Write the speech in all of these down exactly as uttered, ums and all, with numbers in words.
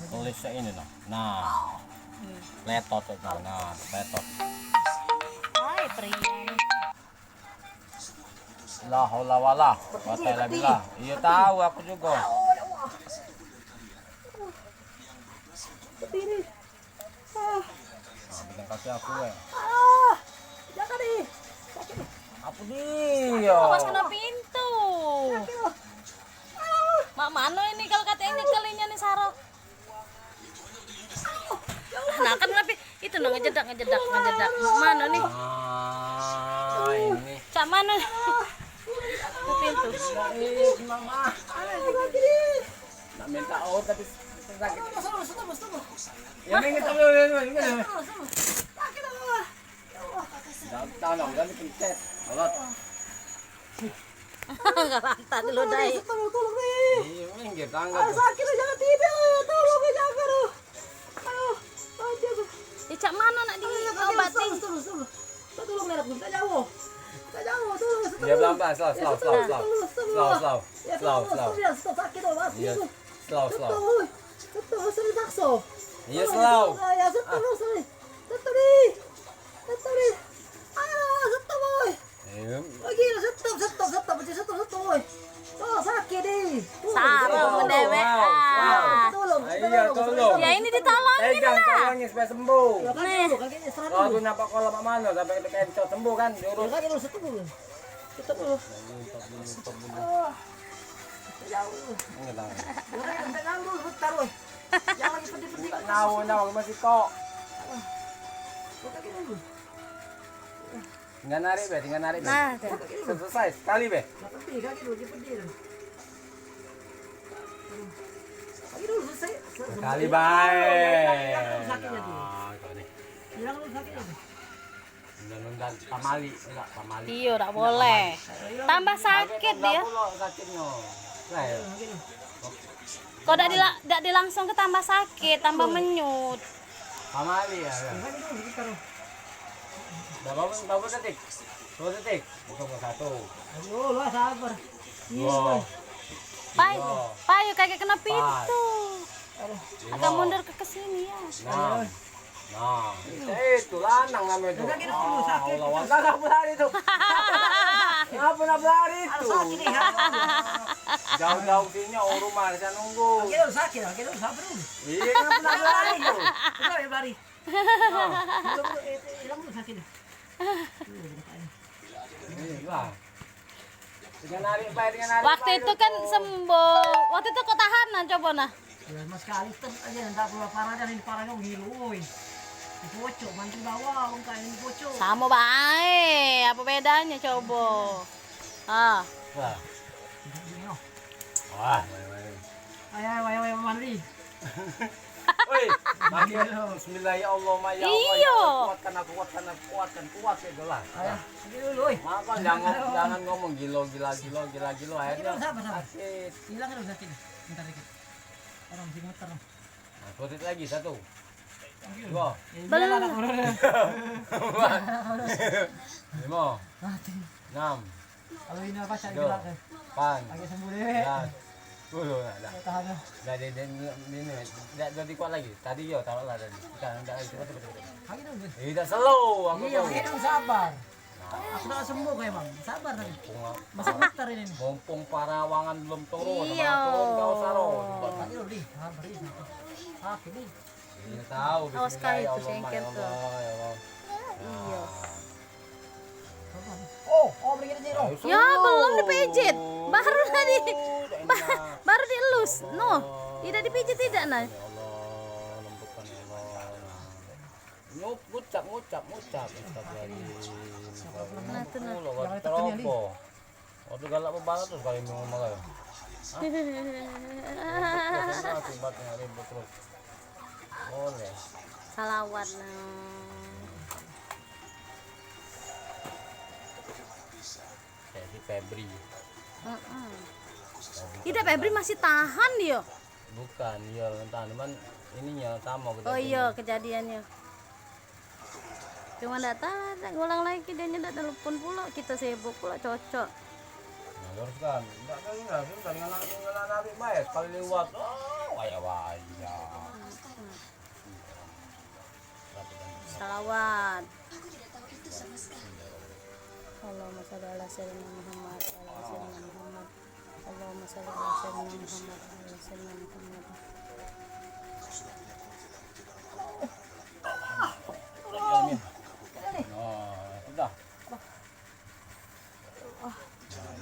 Tulis ini no. Nah. Letot itu. Nah, letot. Hai, pria. La haula wala quwata illa billah. Iya tahu aku juga. Berdiri. Ah. Nah, pegang kaki aku ya. Ah. Jangan nih. Sakit nih. Apa dia? Awas kena pintu. Sakit loh. Ah. Mak mano ini kalau katanya kalinya nih sarok. Nah, kan lebih itu no ngejedak, ngejedak, ngejedak. Mak mano nih? Ah, ini. Cak mano? Ke pintu. Eh, Mama. Nak minta air tapi sakit. Ya, minggir dulu, ya, minggir dulu. Tolong, jangan dipencet. Kolot. Galak tadi lo, Dai. Tolong, tolong, Dai. Iya, minggir tangga. Ah, sakit lo, jangan tidak. Tolong, jangan lo. Aduh, aduh. Ya, cak mano nak diobati? Tolong, tolong, tolong. Tolong, tolong, tak jauh. Tak jauh, tolong. Iya, pelan-pelan, slow, slow, slow, slow. Slow, slow. Slow, slow. Sakit lo, Mas. Iya. Slow, slow. Betul, betul, betul, betul, betul. Iya, slow. Ya, betul, betul. Betul, di. Betul, di. Ayo, betul, boy. Iya. Lagi, stop, stop, stop, stop, stop, stop, boy. Oh, sakit, di. Oh, sarong, oh, dewek. Wow, wow. Ah. Tolong, iya, tolong, tolong. Ya, ini ditolongin lah. Pegang, tolongin supaya sembuh. Ya, kan, nih. Dulu, kakinya serah dulu. Waktu nampak kolam mak mano sampai kencot sembuh kan, diurus. Ya, kan, dulu, stop dulu. Stop dulu. Stop dulu, stop dulu. Ah. Jauh. Enggak tahu. Udah, minta jauh dulu, bentar, weh. Jangan lagi pedih-pedih. Nyawa, nyawa masih kok. Buka dulu. Tinggal narik be, tinggal narik be. Nah, tuh. Selesai sekali be. Lah, pedih kaki dulu, dia pedih tu. Kaki dulu selesai. Sekali bae. Hilang dulu sakitnya tu. Nah, kau ni. Hilang dulu sakitnya tu. Nunda-nunda pamali, enggak pamali. Iyo, dak boleh. Tambah sakit dia. Pulo sakitnyo. Lah, ya. Kok dak dila-, dak dilangsung ke tambah sakit, tambah menyut. Pamali ya, ya. Dah berapa, berapa detik? Dua detik. Bukan satu. Aduh, lah sabar. Dua. Payu, payu kagek kena pintu. Agak mundur ke, ke sini ya. Enam. Nah, itu lanang namanya itu. Sakit dulu, sakit. Allah, Allah, kenapa lari tu? Kenapa nak lari tu? Aduh, sakit nih, aduh. Jauh-jauh sini, orang rumah saya nunggu. Sakit dulu, sakit, sakit dulu, sabar dulu. Iya, kenapa nak lari tu? Kenapa ya lari? Nah. Dulu, dulu, eh, eh, hilang dulu sakit. Dulu, dulu, dulu. Inilah. Dengan narik bae, dengan narik. Waktu bae itu kan dulu. Sembuh. Waktu itu kok tahanan, coba nah. Ya, sama sekali tetep aja ndak keluar parah dah, ini parahnya gilo, woi. Dipocok, mantri bawah, wong kayak ini pocok. Sama bae, apa bedanya coba? Ah. Wah. Wah, wah, wah. Ayo, ayo, ayo, ayo, mandi. Oi, pakai bismillah ya Allah, ma ya Allah, ya Allah, kuatkan aku, kuatkan aku, kuatkan, kuat ya Allah. Ayo, pergi dulu, oi. Maka jangan, jangan ngomong gilo, gila, gilo, gila, gilo, akhirnya sakit. Hilang terus sakit. Bentar dikit. Orang sini muter. Nah, tutup lagi satu. Dua. Belum. Empat. Lima. Mati. Enam. Kalau ini apa, cari gerak, eh. Pan. Agak sembuh deh. Ya. Sepuluh, dah, dah. Tahan, dah. Dah, dia, dia, dia, dia, dah, dah dikuat lagi. Tadi yo, taruh lah tadi. Dah, dah, dah, cepat, cepat, cepat. Lagi dulu, Bun. Eh, dah slow, aku tahu. Iya, pakai dulu, sabar. Nah. Aku tak sembuh kayak, Bang. Sabar tadi. Mumpung apa? Masih muter ini nih. Mumpung parawangan belum turun, iya. Kalau turun, kau saro. Lagi dulu, di. Sabar, di. Sakit, di. Ini tahu, awas bismillah, kayak ya itu Allah, sengket ya tuh. Allah, ya Allah. Iya. Nah. Oh, oh, begini sih, oh. Ya, belum dipijit. Baru tadi. Ba-, baru dielus. Noh, tidak dipijit tidak, nah. Ya Allah, lembutkan ya Allah. Nyup, ngucap, ngucap, ngucap. Astagfirullahaladzim. Nah, tuh, nah. Pulau, jangan tekan ya, Li. Terobos. Waktu galak bebarat tuh sekali ngomong makan. Hah? Ribut terus, akibatnya ribut terus. Boleh. Salawat, nah. Kayak si Febri. Heeh. Febri. Tidak, Febri masih tahan dia. Bukan, iya, tahan. Cuman ininya sama kejadiannya. Oh iya, kejadiannya. Cuma ndak tahu, ndak ngulang lagi, dia ndak telepon pula, kita sibuk pula, cocok. Nah, terus kan, ndak tahu, ndak tahu, dengan, dengan narik bae, sekali lewat, oh, Waya waya. Salawat. Allahumma shalli ala sayyidina Muhammad wa ala ali sayyidina Muhammad. Allahumma shalli ala sayyidina Muhammad wa ala ali sayyidina Muhammad. Oh, sudah.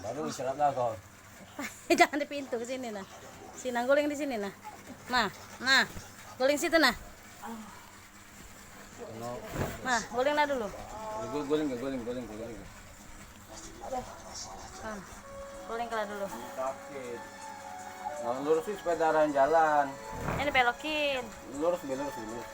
Baru istirahat lah kau. Jangan di pintu, ke sini nah. Sini nah, guling di sini nah. Nah, nah. Guling situ nah. Nah, guling lah dulu. Gu- Guling, guling, guling, guling. Nah, guling lah dulu. Sakit. Nah, lurusin supaya darah jalan. Ini belokin. Lurus, lurus, lurus.